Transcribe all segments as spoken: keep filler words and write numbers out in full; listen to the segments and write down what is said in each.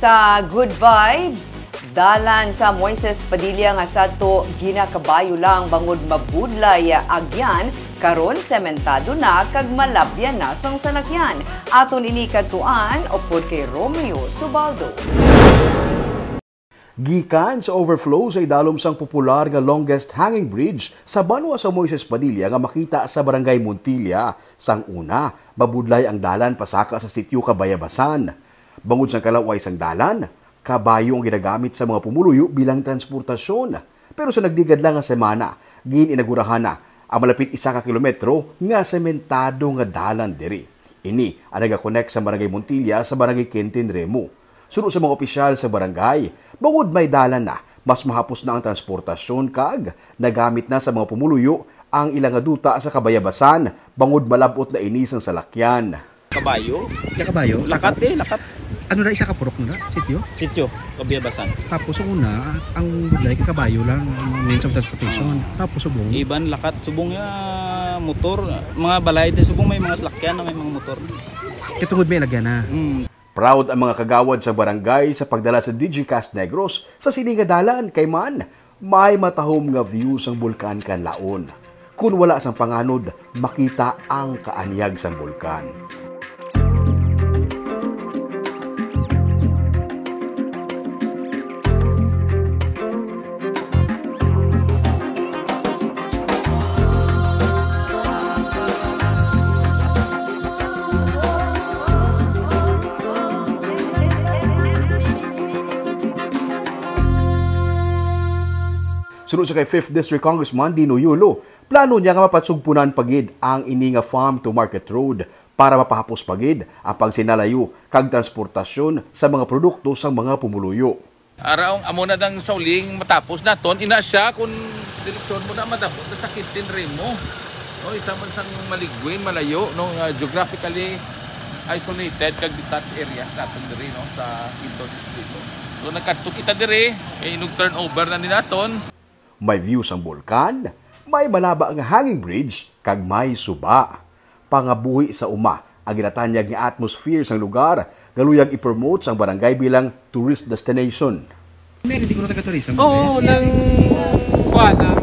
Sa Good Vibes, dalan sa Moises Padilla nga sadto ginakabayo lang bangod mabudlay agyan, karon sementado na kag malabyan na sang salakyan. Aton ini kadtuan upod kay Romeo Subaldo. Gikan sa overflow sa idalom sang popular nga longest hanging bridge sa banwa sa Moises Padilla nga makita sa Barangay Montilla, sang una, mabudlay ang dalan pasaka sa sitio Kabayabasan. Bangod sang kalaway sang dalan, kabayo ang ginagamit sa mga pumuluyo bilang transportasyon. Pero sa nagligad lang nga semana, gin-inagurahan na ang malapit isa ka kilometro nga sementado nga dalan diri. Ini ang nagakonek sa Barangay Montilla sa Barangay Quintin Remo. Suno sa mga opisyal sa barangay, bangod may dalan na, mas mahapos na ang transportasyon kag nagamit na sa mga pumuluyo ang ila nga duta sa Kabayabasan, bangod malab-ot na ini sang salakyan. Kabayo. Kakabayo? Lakat eh, lakat. Ano na, isa ka purok na, sityo? Sityo, Kabiyabasan. Tapos, ang una, ang budlay kay kabayo lang ang means of transportation. Oo. Tapos, subong? Iban lakat, subong ya motor, mga balay din, subong may mga salakyan na may mga motor. Katungod may lagyan na. Mm. Proud ang mga kagawad sa barangay sa pagdala sa Digicast Negros sa sini nga dalan kay man may matahom nga view sang Bulkan Kanlaon. Kun wala sang panganod, makita ang kaanyag sang bulkan. Suno sa kay Fifth District Congressman Dino Yulo, plano niya nga mapatsugpunan pa gid ang ini nga farm to market road para mapahapos pa gid ang pagsinalayo kag transportasyon sa mga produkto sang mga pumuluyo. Araw, amo na dang sa uling matapos naton, ina siya kung direksyon mo na matapos na sa Quintin Remo. No, isa man sang maligwin, malayo, no, nga geographically isolated kag detached area sa aton diri, no, sa Quinto Distrito. So, nagkadto kita diri, kay inog turnover na ni naton. May view sang bulkan, may malaba nga hanging bridge, kag may suba. Pangabuhi sa uma ang ginatanyag nga atmosphere sang lugar nga luyag i-promote sang barangay bilang tourist destination. May hindi ko na taga-tourism. Oo, ng kuha ng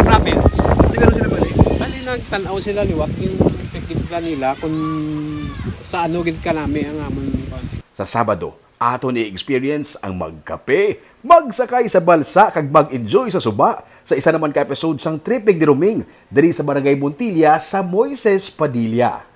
province. Taga sila balik? Bali, nagtanaw sila liwat yung pagkita nila kung sa ano gid kanami ang amon kuha. Sa Sabado, aton i-experience ang magkape, magsakay sa balsa kag mag-enjoy sa suba sa isa naman ka episode sang Tripping ni Roming diri sa Barangay Montilla sa Moises Padilla.